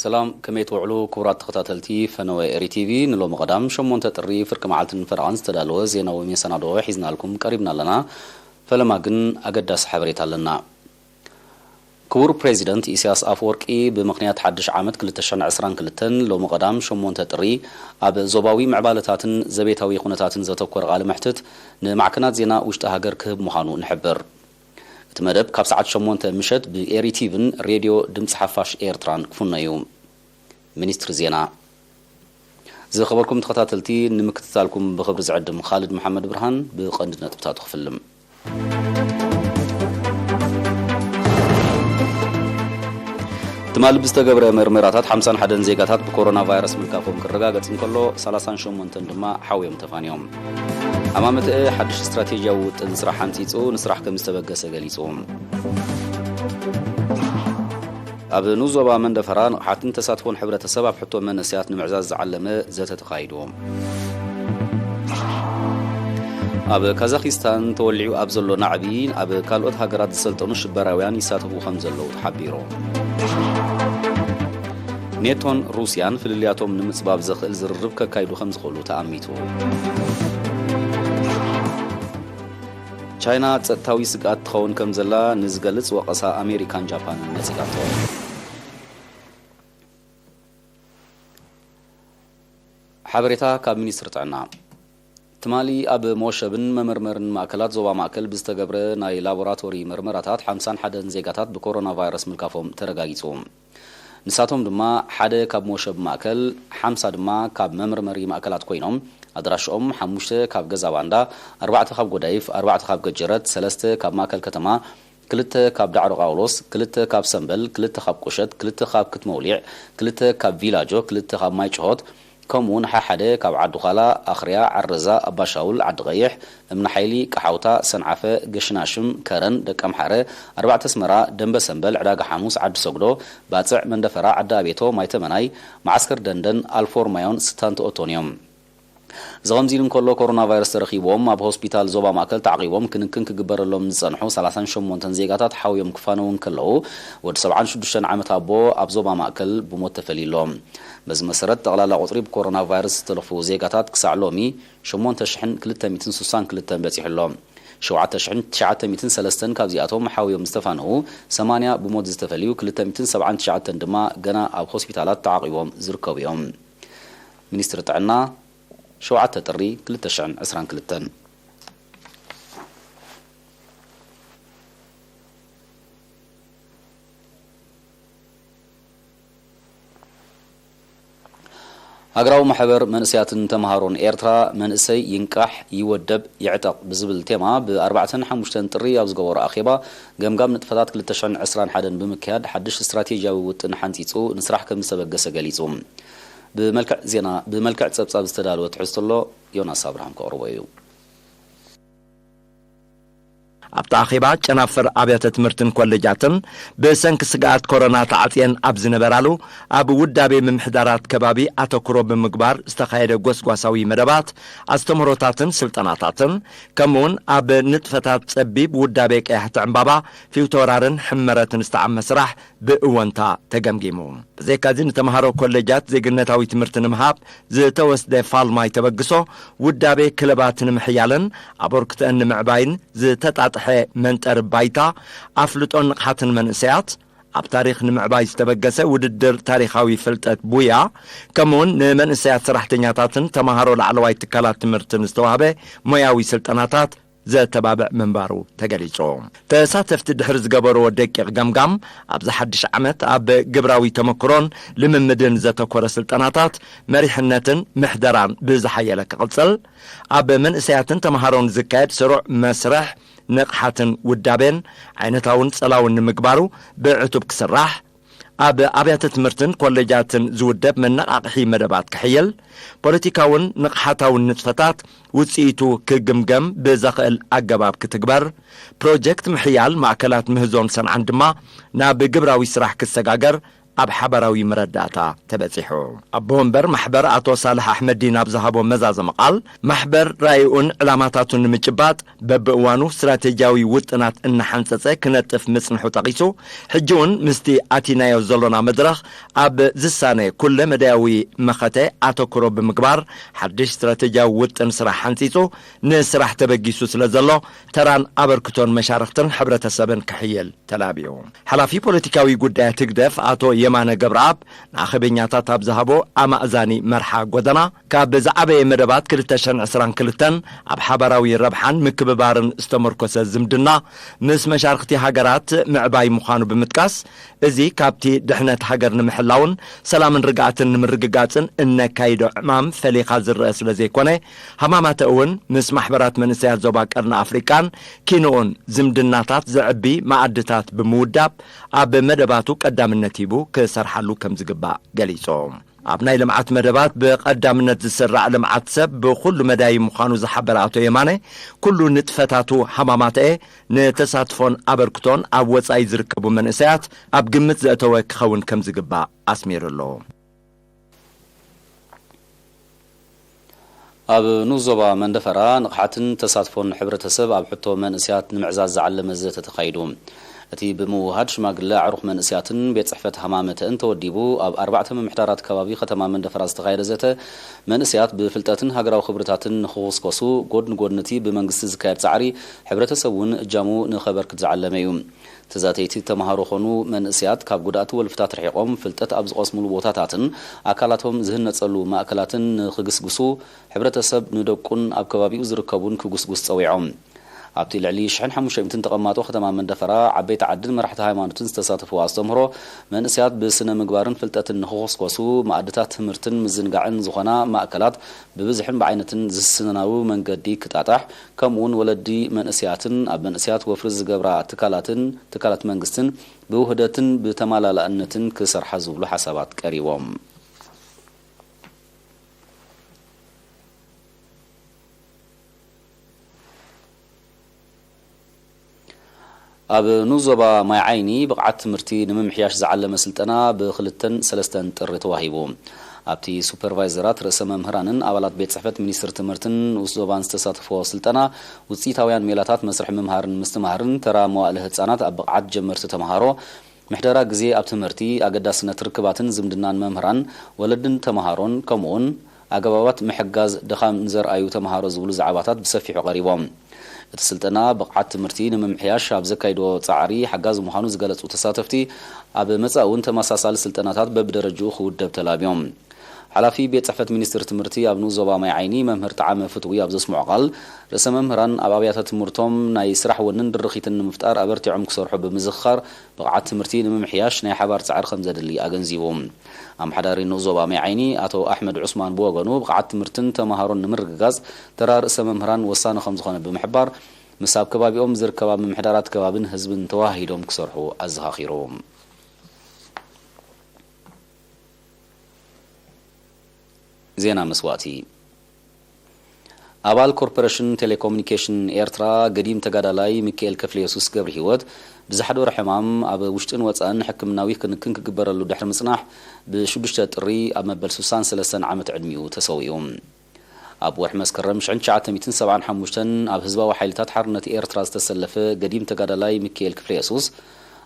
ሰላም፣ ከመይ ትውዕሉ ክቡራት ተኸታተልቲ ፈነወ ኤሪ ቲቪ? ንሎሚ ቀዳም ሸሞንተ ጥሪ ፍርቂ መዓልትን ፈረቓን ዝተዳለወ ዜናዊ መሰናድኦ ሒዝናልኩም ቀሪብና ኣለና። ፈለማ ግን ኣገዳሲ ሓበሬታ ኣለና። ክቡር ፕሬዚደንት ኢሳያስ ኣፈወርቂ ብምኽንያት ሓድሽ ዓመት ክልተ ሽሕን ዕስራን ክልተን ሎሚ ቀዳም ሸሞንተ ጥሪ ኣብ ዞባዊ ምዕባለታትን ዘቤታዊ ኩነታትን ዘተኮረ ቃለ መሕትት ንማዕከናት ዜና ውሽጢ ሃገር ክህብ ምዃኑ ንሕብር። እቲ መደብ ካብ ሰዓት ሸሞንተ ምሸት ብኤሪ ቲቪን ሬድዮ ድምፂ ሓፋሽ ኤርትራን ክፍኖ እዩ። ሚኒስትሪ ዜና። ዝኸበርኩም ተኸታተልቲ፣ ንምክትታልኩም ብኽብሪ ዝዕድም ኻልድ መሓመድ ብርሃን። ብቐንዲ ነጥብታቱ ክፍልም። ትማሊ ብዝተገብረ መርመራታት ሓምሳን ሓደን ዜጋታት ብኮሮና ቫይረስ ምልካፎም ክረጋገጽ እንከሎ፣ ሰላሳን ሸሞንተን ድማ ሓውዮም ተፋንዮም። ኣማመተአ ሓድሽ ስትራቴጂያዊ ውጥን ስራሕ ሓንጺጹ ንስራሕ ከም ዝተበገሰ ገሊጹ። ኣብ ንኡስ ዞባ መንደፈራ ንቕሓትን ተሳትፎን ሕብረተሰብ ኣብ ሕቶ መንእሰያት ንምዕዛዝ ዝዓለመ ዘተ ተኻይዱ። ኣብ ካዛኺስታን ተወሊዑ ኣብ ዘሎ ናዕቢ፣ ኣብ ካልኦት ሃገራት ዝሰልጠኑ ሽበራውያን ይሳተፉ ከም ዘለዉ ተሓቢሩ። ኔቶን ሩስያን ፍልልያቶም ንምጽባብ ዘኽእል ዝርርብ ከካይዱ ከም ዝኽእሉ ተኣሚቱ። ቻይና ጸጥታዊ ስግኣት ትኸውን ከም ዘላ ንዝገልጽ ወቐሳ ኣሜሪካን ጃፓንን ነጺጋቶ። ሓበሬታ ካብ ሚኒስትሪ ጥዕና። ትማሊ ኣብ መወሸብን መመርመርን ማእከላት ዞባ ማእከል ብዝተገብረ ናይ ላቦራቶሪ መርመራታት ሓምሳን ሓደን ዜጋታት ብኮሮና ቫይረስ ምልካፎም ተረጋጊጹ። ንሳቶም ድማ ሓደ ካብ መወሸቢ ማእከል፣ ሓምሳ ድማ ካብ መመርመሪ ማእከላት ኮይኖም፣ ኣድራሽኦም ሓሙሽተ ካብ ገዛ ባንዳ፣ ኣርባዕተ ካብ ጎዳይፍ፣ ኣርባዕተ ካብ ገጀረት፣ ሰለስተ ካብ ማእከል ከተማ፣ ክልተ ካብ ዳዕሮ ቃውሎስ፣ ክልተ ካብ ሰምበል፣ ክልተ ካብ ቁሸት፣ ክልተ ካብ ክትመውሊዕ፣ ክልተ ካብ ቪላጆ፣ ክልተ ካብ ማይ ጭሆት፣ ከምኡ እውን ሓሓደ ካብ ዓዲ ዃላ፣ ኣኽርያ፣ ዓረዛ፣ ኣባሻውል፣ ዓዲ ቀይሕ፣ እምኒ ሓይሊ፣ ቀሓውታ፣ ሰንዓፈ፣ ገሽናሽም፣ ከረን፣ ደቀምሓረ፣ ኣርባዕተ ኣስመራ፣ ደንበ ሰምበል፣ ዕዳጋ ሓሙስ፣ ዓዲ ሰግዶ፣ ባጽዕ፣ መንደፈራ፣ ዓዲ ኣቤቶ፣ ማይ ተመናይ፣ መዓስከር ደንደን፣ ኣልፎርማዮን ስታንት ኦቶን እዮም። እዚ ከምዚ ኢሉ እንከሎ፣ ኮሮና ቫይረስ ተረኺብዎም ኣብ ሆስፒታል ዞባ ማእከል ተዓቒቦም ክንክን ክግበረሎም ዝጸንሑ ሰላሳን ሸሞንተን ዜጋታት ሓውዮም ክፋነዉ እንከለዉ፣ ወዲ ሰብዓን ሽዱሽተን ዓመት ኣቦ ኣብ ዞባ ማእከል ብሞት ተፈልዩ ኣሎ። በዚ መሰረት፣ ጠቕላላ ቁጽሪ ብኮሮና ቫይረስ ዝተለኽፉ ዜጋታት ክሳዕ ሎሚ ሸሞንተ ሽሕን ክልተ ሚእትን ስሳን ክልተን በጺሑ ኣሎ። ሸውዓተ ሽሕን ትሽዓተ ሚእትን ሰለስተን ካብዚኣቶም ሓውዮም ዝተፋነዉ፣ ሰማንያ ብሞት ዝተፈልዩ፣ ክልተ ሚእትን ሰብዓን ትሽዓተን ድማ ገና ኣብ ሆስፒታላት ተዓቒቦም ዝርከቡ እዮም። ሚኒስትሪ ጥዕና፣ ሸውዓተ ጥሪ ክልተ ሽሕን ዕስራን ክልተን። ሃገራዊ ማሕበር መንእሰያትን ተምሃሮን ኤርትራ፣ መንእሰይ ይንቃሕ፣ ይወደብ፣ ይዕጠቕ ብዝብል ቴማ፣ ብ ኣርባዕተን ሓሙሽተን ጥሪ ኣብ ዝገበሮ ኣኼባ፣ ገምጋም ንጥፈታት ክልተ ሽሕን ዕስራን ሓደን ብምክያድ፣ ሓድሽ ስትራቴጂያዊ ውጥን ሓንጺጹ ንስራሕ ከም ዝተበገሰ ገሊጹ። ብመልክዕ ዜና፣ ብመልክዕ ጸብጻብ ዝተዳለወ ትሕዝቶ ኣሎ። ዮናስ ኣብርሃም ከቕርቦ እዩ። ኣብቲ ኣኼባ፣ ጨናፍር ኣብያተ ትምህርትን ኮሌጃትን ብሰንኪ ስግኣት ኮሮና ተዓጽየን ኣብ ዝነበራሉ፣ ኣብ ውዳቤ ምምሕዳራት ከባቢ ኣተኩሮ ብምግባር ዝተኻየደ ጎስጓሳዊ መደባት፣ ኣስተምህሮታትን ስልጠናታትን፣ ከምኡውን ኣብ ንጥፈታት ጸቢብ ውዳቤ ቀያሕቲ ዕምባባ፣ ፊውቶራርን ሕመረትን ዝተዓመ ስራሕ ብእወንታ ተገምጊሙ። ብዘይካዚ፣ ንተምሃሮ ኮሌጃት ዜግነታዊ ትምህርቲ ንምሃብ ዝተወስደ ፋልማይ ተበግሶ፣ ውዳቤ ክለባት ንምሕያልን ኣበርክቶአን ንምዕባይን ዝተጣጥሐ መንጠሪ ባይታ፣ ኣፍልጦን ንቕሓትን መንእሰያት፣ ኣብ ታሪኽ ንምዕባይ ዝተበገሰ ውድድር ታሪኻዊ ፍልጠት ቡያ፣ ከምኡውን ንመንእሰያት ሰራሕተኛታትን ተምሃሮ ላዕለዋይ ትካላት ትምህርትን ዝተዋህበ ሞያዊ ስልጠናታት ዘተባብዕ ምንባሩ ተገሊጹ። ተሳተፍቲ ድሕሪ ዝገበርዎ ደቂቕ ገምጋም፣ ኣብዚ ሓድሽ ዓመት ኣብ ግብራዊ ተመክሮን ልምምድን ዘተኮረ ስልጠናታት፣ መሪሕነትን ምሕደራን ብዝሓየለ ክቕጽል፣ ኣብ መንእሰያትን ተምሃሮን ዝካየድ ስሩዕ መስርሕ ንቕሓትን ውዳቤን ዓይነታውን ጸላውን ንምግባሩ ብዕቱብ ክስራሕ፣ ኣብ ኣብያተ ትምህርትን ኮሌጃትን ዝውደብ መነቓቕሒ መደባት ክሕየል፣ ፖለቲካውን ንቕሓታውን ንጥፈታት ውጽኢቱ ክግምገም ብዘኽእል ኣገባብ ክትግበር፣ ፕሮጀክት ምሕያል ማእከላት ምህዞን ሰንዓን ድማ ናብ ግብራዊ ስራሕ ክሰጋገር ኣብ ሓባራዊ መረዳእታ ተበጺሑ። ኣቦ ወንበር ማሕበር ኣቶ ሳልሕ ኣሕመዲን ኣብ ዝሃቦ መዛዘሚ ቃል፣ ማሕበር ራእዩን ዕላማታቱን ንምጭባጥ በብእዋኑ ስትራቴጂያዊ ውጥናት እናሓንጸጸ ክነጥፍ ምጽንሑ ጠቒሱ፣ ሕጂ እውን ምስቲ ኣቲናዮ ዘሎና መድረኽ ኣብ ዝሳነ ኩለ መዳያዊ መኸተ ኣተኩሮ ብምግባር፣ ሓድሽ ስትራቴጂያዊ ውጥን ስራሕ ሓንጺጹ ንስራሕ ተበጊሱ ስለ ዘሎ፣ ተራን ኣበርክቶን መሻርኽትን ሕብረተሰብን ክሕይል ተላብዩ። ሓላፊ ፖለቲካዊ ጉዳያት ህግደፍ ኣቶ የማነ ገብረኣብ ንኣኼበኛታት ኣብ ዝሃቦ ኣማእዛኒ መርሓ ጎደና፣ ካብ ዝዓበየ መደባት ክልተ ሽሕን ዕስራን ክልተን ኣብ ሓባራዊ ረብሓን ምክብባርን ዝተመርኮሰ ዝምድና ምስ መሻርኽቲ ሃገራት ምዕባይ ምዃኑ ብምጥቃስ፣ እዚ ካብቲ ድሕነት ሃገር ንምሕላውን ሰላምን ርግኣትን ንምርግጋጽን እነካይዶ ዕማም ፈሊኻ ዝረአ ስለ ዘይኮነ፣ ሃማማተ እውን ምስ ማሕበራት መንእሰያት ዞባ ቀርኒ ኣፍሪቃን ኪንኡን ዝምድናታት ዘዕቢ መኣድታት ብምውዳብ ኣብ መደባቱ ቀዳምነት ሂቡ ክሰርሓሉ ከም ዝግባእ ገሊጹ። ኣብ ናይ ልምዓት መደባት ብቐዳምነት ዝስራዕ ልምዓት ሰብ ብኹሉ መዳይ ምዃኑ ዝሓበረ ኣቶ የማነ፣ ኩሉ ንጥፈታቱ ሃማማተኤ ንተሳትፎን ኣበርክቶን ኣብ ወጻኢ ዝርከቡ መንእሰያት ኣብ ግምት ዘእተወ ክኸውን ከም ዝግባእ ኣስሚሩሉ። ኣብ ንኡስ ዞባ መንደፈራ ንቕሓትን ተሳትፎን ሕብረተሰብ ኣብ ሕቶ መንእሰያት ንምዕዛዝ ዝዓለመ ዘተ ተኻይዱ። እቲ ብምውሃድ ሽማግለ ኣዕሩኽ መንእሰያትን ቤት ጽሕፈት ሃማመተእን ተወዲቡ ኣብ ኣርባዕተ ምምሕዳራት ከባቢ ከተማ መንደፈራ ዝተኻየደ ዘተ፣ መንእሰያት ብፍልጠትን ሃገራዊ ክብርታትን ንኽኹስኮሱ፣ ጎድኒ ጎድኒ እቲ ብመንግስቲ ዝካየድ ጻዕሪ፣ ሕብረተሰብ እውን እጃሙ ንኸበርክት ዝዓለመ እዩ። ተዛተይቲ ተምሃሮ ኾኑ መንእሰያት ካብ ጉድኣት ወልፍታት ርሒቖም ፍልጠት ኣብ ዝቐስሙሉ ቦታታትን ኣካላቶም ዝህነጸሉ ማእከላትን ንኽግስግሱ ሕብረተሰብ ንደቁን ኣብ ከባቢኡ ዝርከቡን ክጉስጉስ ጸዊዖም። ኣብቲ ልዕሊ ሽሕን ሓሙሽተ ሚእትን ተቐማጦ ከተማ መንደፈራ ዓበይቲ ዓድን መራሕቲ ሃይማኖትን ዝተሳተፍዎ ኣስተምህሮ መንእሰያት ብስነ ምግባርን ፍልጠትን ንኽኾስኮሱ መኣድታት ትምህርትን ምዝንጋዕን ዝኾና ማእከላት ብብዝሕን ብዓይነትን ዝስነናዊ መንገዲ ክጣጣሕ ከምኡውን ወለዲ መንእሰያትን ኣብ መንእሰያት ወፍሪ ዝገብራ ትካላትን ትካላት መንግስትን ብውህደትን ብተመላላእነትን ክሰርሓ ዝብሉ ሓሳባት ቀሪቦም። ኣብ ንኡስ ዞባ ማይ ዓይኒ ብቕዓት ትምህርቲ ንምምሕያሽ ዝዓለመ ስልጠና ብክልተን ሰለስተን ጥሪ ተዋሂቡ። ኣብቲ ሱፐርቫይዘራት፣ ርእሰ መምህራንን ኣባላት ቤት ጽሕፈት ሚኒስትሪ ትምህርትን ንኡስ ዞባን ዝተሳተፍዎ ስልጠና፣ ውጽኢታውያን ሜላታት መስርሕ ምምሃርን ምስትምሃርን፣ ተራ መዋእለ ህጻናት ኣብ ብቕዓት ጀመርቲ ተምሃሮ፣ ምሕደራ ግዜ ኣብ ትምህርቲ፣ ኣገዳስነት ርክባትን ዝምድናን መምህራን፣ ወለድን ተምሃሮን፣ ከምኡውን ኣገባባት ምሕጋዝ ድኻም ንዘርኣዩ ተምሃሮ ዝብሉ ዛዕባታት ብሰፊሑ ቀሪቦም። እቲ ስልጠና ብቕዓት ትምህርቲ ንምምሕያሽ ኣብ ዘካይድዎ ጻዕሪ ሓጋዚ ምዃኑ ዝገለጹ ተሳተፍቲ፣ ኣብ መጻኢ እውን ተመሳሳሊ ስልጠናታት በብደረጅኡ ክውደብ ተላብዮም። ሓላፊ ቤት ጽሕፈት ሚኒስትሪ ትምህርቲ ኣብ ንኡስ ዞባ ማይ ዓይኒ መምህር ጠዓመ ፍትዊ ኣብ ዘስምዖ ቃል፣ ርእሰ መምህራን ኣብ ኣብያተ ትምህርቶም ናይ ስራሕ ወንን ድርኺትን ንምፍጣር ኣበርቲዖም ክሰርሑ ብምዝኽኻር፣ ብቕዓት ትምህርቲ ንምምሕያሽ ናይ ሓባር ጻዕሪ ከም ዘድሊ ኣገንዚቡ። ኣመሓዳሪ ንኡስ ዞባ ማይ ዓይኒ ኣቶ ኣሕመድ ዑስማን ብወገኑ፣ ብቕዓት ትምህርትን ተምሃሮን ንምርግጋጽ ተራ ርእሰ መምህራን ወሳኒ ከም ዝኾነ ብምሕባር፣ ምስ ኣብ ከባቢኦም ዝርከባ ምምሕዳራት ከባብን ህዝብን ተወሃሂዶም ክሰርሑ ኣዘኻኺሩ። ዜና መስዋእቲ። ኣባል ኮርፖሬሽን ቴሌኮሙኒኬሽን ኤርትራ ገዲም ተጋዳላይ ሚካኤል ክፍለየሱስ ገብረሂወት ብዝሓደሮ ሕማም ኣብ ውሽጥን ወጻእን ሕክምናዊ ክንክን ክግበረሉ ድሕሪ ምጽናሕ፣ ብ ሽዱሽተ ጥሪ ኣብ መበል ሱሳን ሰለስተን ዓመት ዕድሚኡ ተሰዊኡ። ኣብ ወርሒ መስከረም ሽሕን ትሽዓተ ሚእትን ሰብዓን ሓሙሽተን ኣብ ህዝባዊ ሓይልታት ሓርነት ኤርትራ ዝተሰለፈ ገዲም ተጋዳላይ ሚካኤል ክፍለየሱስ፣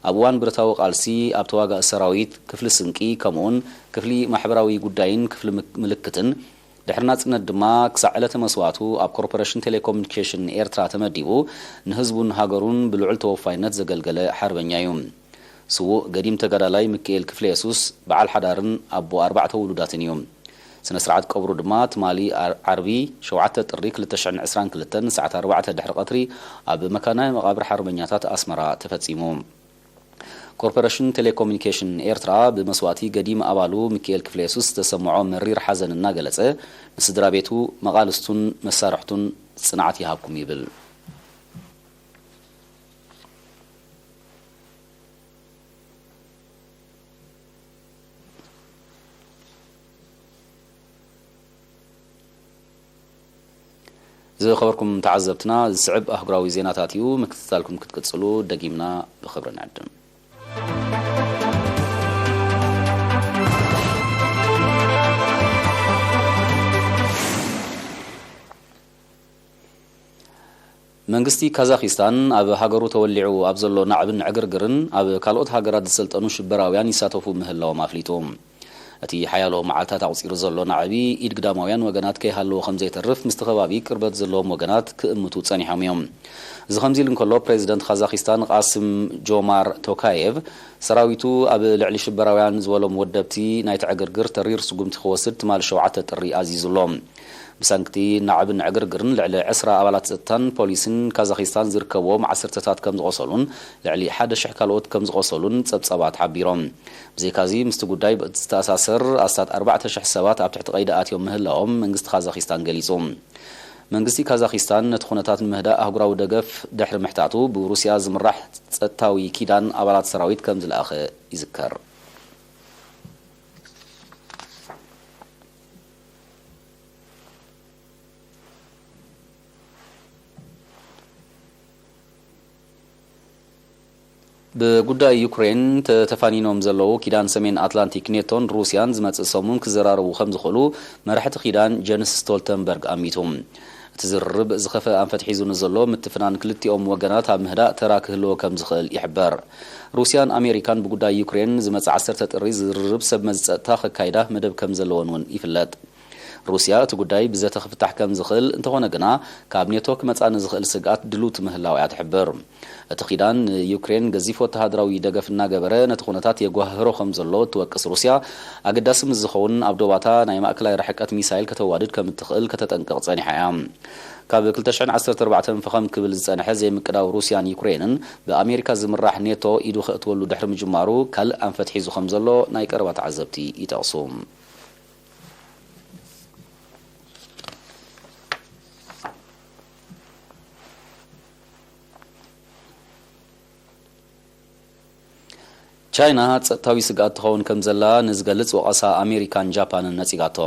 ኣብ እዋን ብረታዊ ቃልሲ ኣብ ተዋጋኢ ሰራዊት፣ ክፍሊ ስንቂ፣ ከምኡውን ክፍሊ ማሕበራዊ ጉዳይን ክፍሊ ምክ-፣ ምልክትን፣ ድሕሪ ናጽነት ድማ ክሳዕ ዕለተ መስዋእቱ ኣብ ኮርፖሬሽን ቴሌኮሙኒኬሽን ኤርትራ ተመዲቡ ንህዝቡን ሃገሩን ብልዑል ተወፋይነት ዘገልገለ ሓርበኛ እዩ። ስዉእ ገዲም ተጋዳላይ ሚካኤል ክፍለየሱስ በዓል ሓዳርን ኣቦ ኣርባዕተ ውሉዳትን እዩ። ስነ ስርዓት ቀብሩ ድማ ትማሊ ኣር-፣ ዓርቢ ሸውዓተ ጥሪ ክልተ ሽሕን ዕስራን ክልተን ሰዓት ኣርባዕተ ድሕሪ ቀትሪ ኣብ መካነ መቓብር ሓርበኛታት ኣስመራ ተፈጺሙ። ኮርፖሬሽን ቴሌኮሙኒኬሽን ኤርትራ ብመስዋእቲ ገዲም ኣባሉ ሚካኤል ክፍለየሱስ ዝተሰምዖ መሪር ሓዘን እናገለጸ፣ ንስድራ ቤቱ፣ መቓልስቱን መሳርሕቱን ጽንዓት ይሃብኩም ይብል። ዝኸበርኩም ተዓዘብትና፣ ዝስዕብ ኣህጉራዊ ዜናታት እዩ። ምክትታልኩም ክትቅጽሉ ደጊምና ብኽብሪ ንዕድም። መንግስቲ ካዛኺስታን ኣብ ሃገሩ ተወሊዑ ኣብ ዘሎ ናዕብን ዕግርግርን ኣብ ካልኦት ሃገራት ዝሰልጠኑ ሽበራውያን ይሳተፉ ምህላዎም ኣፍሊጡ። እቲ ሓያሎ መዓልታት ኣቑጺሩ ዘሎ ናዕቢ ኢድ ግዳማውያን ወገናት ከይሃለዎ ከም ዘይተርፍ ምስቲ ከባቢ ቅርበት ዘለዎም ወገናት ክእምቱ ጸኒሖም እዮም። እዚ ከምዚ ኢሉ እንከሎ፣ ፕሬዚደንት ካዛኺስታን ቃስም ጆማር ቶካየቭ ሰራዊቱ ኣብ ልዕሊ ሽበራውያን ዝበሎም ወደብቲ ናይቲ ዕግርግር ተሪር ስጉምቲ ክወስድ ትማሊ ሸውዓተ ጥሪ ኣዚዙ ኣሎ። ብሰንክቲ ናዕብን ዕግርግርን ልዕሊ ዕስራ ኣባላት ጸጥታን ፖሊስን ካዛኺስታን ዝርከብዎም ዓሰርተታት ከም ዝቖሰሉን ልዕሊ ሓደ ሽሕ ካልኦት ከም ዝቖሰሉን ጸብጻባት ሓቢሮም። ብዘይካዚ ምስቲ ጉዳይ ዝተኣሳሰር ኣስታት ኣርባዕተ ሽሕ ሰባት ኣብ ትሕቲ ቀይዲ ኣትዮም ምህላዎም መንግስቲ ካዛኺስታን ገሊጹ። መንግስቲ ካዛኺስታን ነቲ ኩነታት ንምህዳእ ኣህጉራዊ ደገፍ ድሕሪ ምሕታቱ ብሩስያ ዝምራሕ ጸጥታዊ ኪዳን ኣባላት ሰራዊት ከም ዝለኣኸ ይዝከር። ብጉዳይ ዩክሬን ተተፋኒኖም ዘለዉ ኪዳን ሰሜን ኣትላንቲክ ኔቶን ሩስያን ዝመጽእ ሰሙን ክዘራረቡ ከም ዝኽእሉ መራሕቲ ኪዳን ጀንስ ስቶልተንበርግ ኣሚቱ። እቲ ዝርርብ ዝኸፍአ ኣንፈት ሒዙ ንዘሎ ምትፍናን ክልቲኦም ወገናት ኣብ ምህዳእ ተራ ክህልዎ ከም ዝኽእል ይሕበር። ሩስያን ኣሜሪካን ብጉዳይ ዩክሬን ዝመጽእ ዓሰርተ ጥሪ ዝርርብ ሰብ መዚ ጸጥታ ከካይዳ መደብ ከም ዘለወን እውን ይፍለጥ። ሩስያ እቲ ጉዳይ ብዘተ ክፍታሕ ከም ዝኽእል እንተኾነ ግና ካብ ኔቶ ክመጻ ንዝኽእል ስግኣት ድሉት ምህላው እያ ትሕብር። እቲ ኪዳን ንዩክሬን ገዚፍ ወተሃደራዊ ደገፍ እናገበረ ነቲ ኩነታት የጓህህሮ ከም ዘሎ እትወቅስ ሩስያ፣ ኣገዳሲ ምስ ዝኸውን ኣብ ዶባታ ናይ ማእከላይ ርሕቀት ሚሳይል ከተዋድድ ከም እትኽእል ከተጠንቅቕ ጸኒሓ እያ። ካብ ክልተ ሽሕን ዓሰርተ ኣርባዕተን ፈኸም ክብል ዝጸንሐ ዘይምቅዳው ሩስያን ዩክሬንን ብኣሜሪካ ዝምራሕ ኔቶ ኢዱ ከእትወሉ ድሕሪ ምጅማሩ ካልእ ኣንፈት ሒዙ ከም ዘሎ ናይ ቀረባ ተዓዘብቲ ይጠቕሱ። ቻይና ጸጥታዊ ስግኣት ትኸውን ከም ዘላ ንዝገልጽ ወቐሳ ኣሜሪካን ጃፓንን ነጺጋቶ።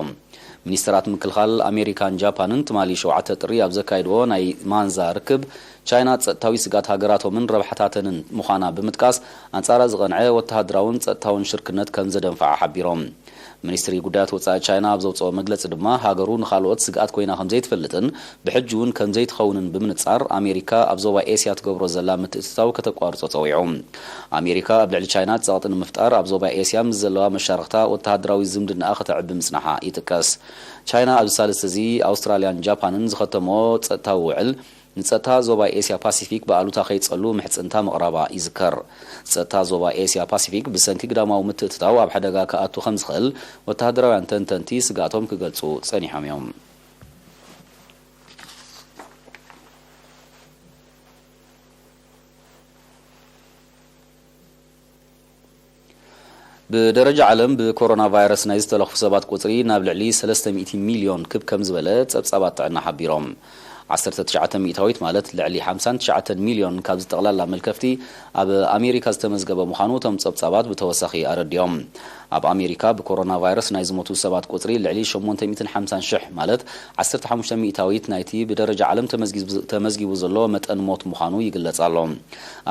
ሚኒስተራት ምክልኻል ኣሜሪካን ጃፓንን ትማሊ ሸውዓተ ጥሪ ኣብ ዘካየድዎ ናይ ማንዛ ርክብ፣ ቻይና ጸጥታዊ ስግኣት ሃገራቶምን ረብሓታተንን ምዃና ብምጥቃስ፣ ኣንጻራ ዝቐንዐ ወተሃደራውን ጸጥታውን ሽርክነት ከም ዘደንፍዓ ሓቢሮም። ሚኒስትሪ ጉዳያት ወጻኢ ቻይና ኣብ ዘውጽኦ መግለጺ ድማ፣ ሃገሩ ንኻልኦት ስግኣት ኮይና ከም ዘይትፈልጥን ብሕጂ እውን ከም ዘይትኸውንን ብምንጻር፣ ኣሜሪካ ኣብ ዞባ ኤስያ ትገብሮ ዘላ ምትእትታው ከተቋርጾ ጸዊዑ። ኣሜሪካ ኣብ ልዕሊ ቻይና ጸቕጢ ንምፍጣር ኣብ ዞባ ኤስያ ምስ ዘለዋ መሻርኽታ ወተሃደራዊ ዝምድናኣ ከተዕቢ ምጽናሓ ይጥቀስ። ቻይና ኣብዚ ሳልስቲ እዚ ኣውስትራልያን ጃፓንን ዝኸተምኦ ጸጥታዊ ውዕል፣ ንጸጥታ ዞባ ኤስያ ፓሲፊክ ብኣሉታ ከይጸሉ ምሕጽንታ ምቕራባ ይዝከር። ጸጥታ ዞባ ኤስያ ፓሲፊክ ብሰንኪ ግዳማዊ ምትእትታው ኣብ ሓደጋ ክኣቱ ከም ዝኽእል ወተሃደራውያን ተንተንቲ ስግኣቶም ክገልጹ ጸኒሖም እዮም። ብደረጃ ዓለም ብኮሮና ቫይረስ ናይ ዝተለኽፉ ሰባት ቁጽሪ ናብ ልዕሊ ሰለስተ ሚእቲ ሚልዮን ክብ ከም ዝበለ ጸብጻባት ጥዕና ሓቢሮም። ዓሰርተ ትሽዓተ ሚእታዊት ማለት ልዕሊ ሓምሳን ትሽዓተን ሚልዮን ካብዚ ጠቕላላ መልከፍቲ ኣብ ኣሜሪካ ዝተመዝገበ ምዃኑ እቶም ጸብጻባት ብተወሳኺ ኣረዲኦም። ኣብ ኣሜሪካ ብኮሮና ቫይረስ ናይ ዝሞቱ ሰባት ቁጽሪ ልዕሊ ሸሞንተ ሚእትን ሓምሳን ሽሕ ማለት ዓሰርተ ሓሙሽተ ሚእታዊት ናይቲ ብደረጃ ዓለም ተመዝጊቡ ተመዝጊቡ ዘሎ መጠን ሞት ምዃኑ ይግለጽ ኣሎ።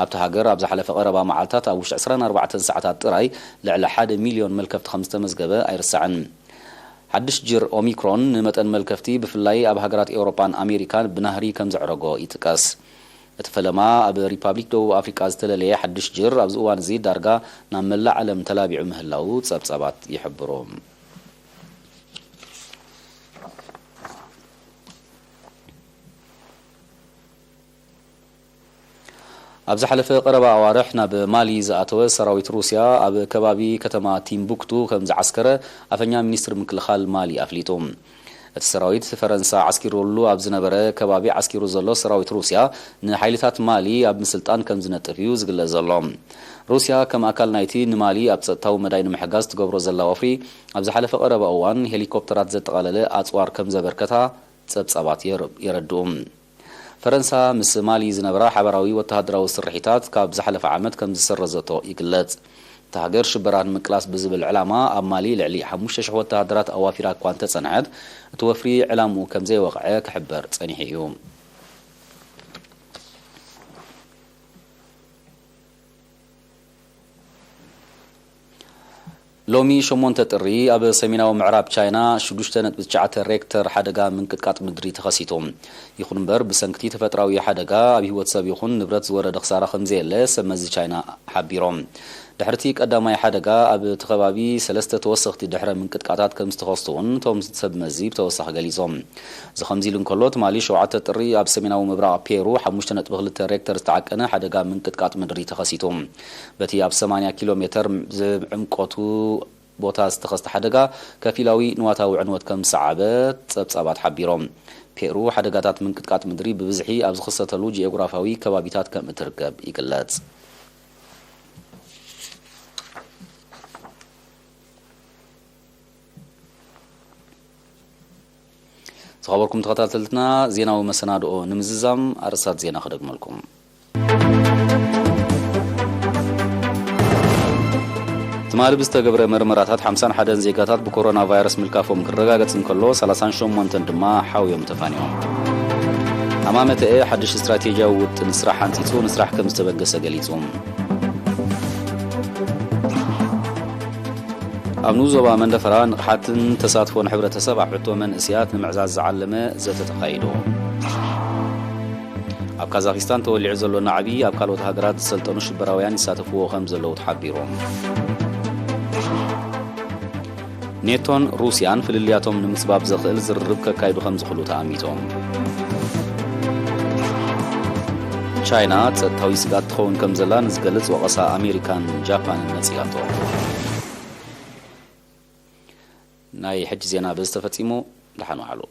ኣብታ ሃገር ኣብ ዝሓለፈ ቀረባ መዓልታት ኣብ ውሽጢ ዕስራን ኣርባዕተን ሰዓታት ጥራይ ልዕሊ ሓደ ሚልዮን መልከፍቲ ከም ዝተመዝገበ ኣይርሳዕን። ሓድሽ ጅር ኦሚክሮን ንመጠን መልከፍቲ ብፍላይ ኣብ ሃገራት ኤውሮጳን ኣሜሪካን ብናህሪ ከም ዘዕረጎ ይጥቀስ። እቲ ፈለማ ኣብ ሪፓብሊክ ደቡብ ኣፍሪቃ ዝተለለየ ሓድሽ ጅር ኣብዚ እዋን እዚ ዳርጋ ናብ መላእ ዓለም ተላቢዑ ምህላዉ ጸብጻባት ይሕብሩ። ኣብ ዝሓለፈ ቀረባ ኣዋርሕ ናብ ማሊ ዝኣተወ ሰራዊት ሩስያ ኣብ ከባቢ ከተማ ቲምቡክቱ ከም ዝዓስከረ ኣፈኛ ሚኒስትሪ ምክልኻል ማሊ ኣፍሊጡ። እቲ ሰራዊት ፈረንሳ ዓስኪሩሉ ኣብ ዝነበረ ከባቢ ዓስኪሩ ዘሎ ሰራዊት ሩስያ ንሓይልታት ማሊ ኣብ ምስልጣን ከም ዝነጥፍ እዩ ዝግለጽ ዘሎ። ሩስያ ከም ኣካል ናይቲ ንማሊ ኣብ ጸጥታዊ መዳይ ንምሕጋዝ ትገብሮ ዘላ ወፍሪ ኣብ ዝሓለፈ ቀረባ እዋን ሄሊኮፕተራት ዘጠቓለለ ኣጽዋር ከም ዘበርከታ ጸብጻባት የር-፣ የረድኡ። ፈረንሳ ምስ ማሊ ዝነበራ ሓበራዊ ወተሃደራዊ ስርሒታት ካብ ዝሓለፈ ዓመት ከም ዝሰረዘቶ ይግለጽ። እታ ሃገር ሽበራ ንምቅላስ ብዝብል ዕላማ ኣብ ማሊ ልዕሊ ሓሙሽተ ሽሕ ወተሃደራት ኣዋፊራ እኳ እንተጸንሐት፣ እቲ ወፍሪ ዕላምኡ ከም ዘይወቕዐ ክሕበር ጸኒሑ እዩ። ሎሚ ሸሞንተ ጥሪ ኣብ ሰሜናዊ ምዕራብ ቻይና ሽዱሽተ ነጥቢ ትሽዓተ ሬክተር ሓደጋ ምንቅጥቃጥ ምድሪ ተኸሲቱ። ይኹን እምበር፣ ብሰንክቲ ተፈጥራዊ ሓደጋ ኣብ ህይወት ሰብ ይኹን ንብረት ዝወረደ ክሳራ ከም ዘየለ ሰብ መዚ ቻይና ሓቢሮም። ድሕርቲ ቀዳማይ ሓደጋ ኣብቲ ከባቢ ሰለስተ ተወሰኽቲ ድሕረ ምንቅጥቃጣት ከም ዝተኸስቱ እውን እቶም ሰብ መዚ ብተወሳኺ ገሊጾም። እዚ ከምዚ ኢሉ እንከሎ፣ ትማሊ ሸውዓተ ጥሪ ኣብ ሰሜናዊ ምብራቕ ፔሩ ሓሙሽተ ነጥቢ ክልተ ሬክተር ዝተዓቀነ ሓደጋ ምንቅጥቃጥ ምድሪ ተኸሲቱ። በቲ ኣብ ሰማንያ ኪሎ ሜተር ዝዕምቆቱ ቦታ ዝተኸስተ ሓደጋ ከፊላዊ ንዋታዊ ዕንወት ከም ዝሰዓበ ጸብጻባት ሓቢሮም። ፔሩ ሓደጋታት ምንቅጥቃጥ ምድሪ ብብዝሒ ኣብ ዝኽሰተሉ ጂኦግራፋዊ ከባቢታት ከም እትርከብ ይግለጽ። ዝኸበርኩም ተኸታተልትና፣ ዜናዊ መሰናድኦ ንምዝዛም ኣርእስታት ዜና ክደግመልኩም። ትማሊ ብዝተገብረ መርመራታት ሓምሳን ሓደን ዜጋታት ብኮሮና ቫይረስ ምልካፎም ክረጋገጽ እንከሎ፣ ሰላሳን ሸሞንተን ድማ ሓውዮም ተፋንዮም። ኣማመተኤ ሓድሽ ስትራቴጂያዊ ውጥን ስራሕ ሓንጺጹ ንስራሕ ከም ዝተበገሰ ገሊጹ። ኣብ ንኡስ ዞባ መንደፈራ ንቕሓትን ተሳትፎን ሕብረተሰብ ኣብ ሕቶ መንእስያት ንምዕዛዝ ዝዓለመ ዘተ ተኻይዱ። ኣብ ካዛኺስታን ተወሊዑ ዘሎ ናዕቢ ኣብ ካልኦት ሃገራት ዝሰልጠኑ ሽበራውያን ይሳተፍዎ ከም ዘለዉ ተሓቢሩ። ኔቶን ሩስያን ፍልልያቶም ንምጽባብ ዘኽእል ዝርርብ ከካይዱ ከም ዝኽእሉ ተኣሚቶም። ቻይና ጸጥታዊ ስግኣት ትኸውን ከም ዘላ ንዝገልጽ ወቐሳ ኣሜሪካን ጃፓንን ነጺጋቶ። ናይ ሕጂ ዜና በዚ ተፈጺሙ። ደሓን ዋዕሉ።